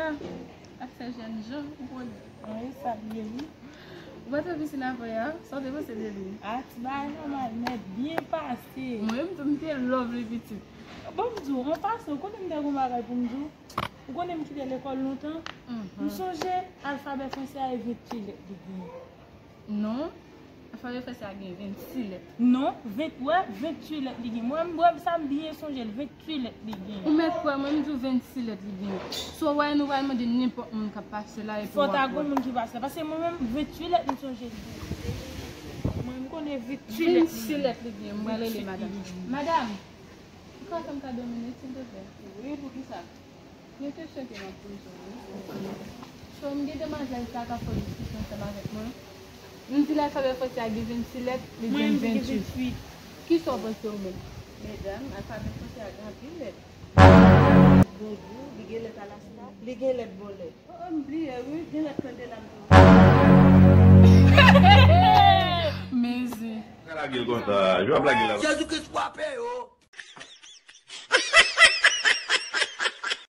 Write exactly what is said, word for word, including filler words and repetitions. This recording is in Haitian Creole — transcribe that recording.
Afè jèn jan, ou konn. An, e sa l ye, wi. Ou pa t wè piscine avè a? Sa w te panse de li? A, ti bagay nòmal, nèt, byen pase. Mwen menm tou, m te love li pitit. Bon, m di w, an pasan, ou konnen m te gon bagay pou m di w? Ou konnen m kite lekòl lontan? M sonje alfabè franse a e venntuit lèt li genyen. Non, alfabè franse a gen vennsis lèt. Non, ven, wè, venntuit lèt li gen. Mwen, mwen, sa m byen sonje l, venntuit lèt li gen. Ou mèt kwè, mwen, m di w vennsis lèt li gen. So, wè, nou pral mande nenpòt moun k ap pase la, epi w ap wè. Fò ta gon moun ki pase la, paske mwen menm, venntuit lèt m sonje l gen. Mwen, m konnen venntuit lèt li gen. Vennsis lèt li gen, m pral rele madanm. Madanm, ou ka fè m kado yon minit, silvouplè? Wi, poukisa? Gen kesyon ke m ap poze w, wi. So, m gen demwazèl sa k ap fè diskisyon ansanm avèk mwen. M di l alfabè franse a gen vennsis lèt, li gen venntuit. Kisa w panse ou menm? Medam, alfabè franse a gen anpil lèt. Bonjou, li gen lèt alasta, li gen lèt bòlèt. Oh, oh, m bliye, wi, gen lèt kandela m tou. Mezi. Lage l konsa, jwe ap lage l la. Jezi Kris frape yo.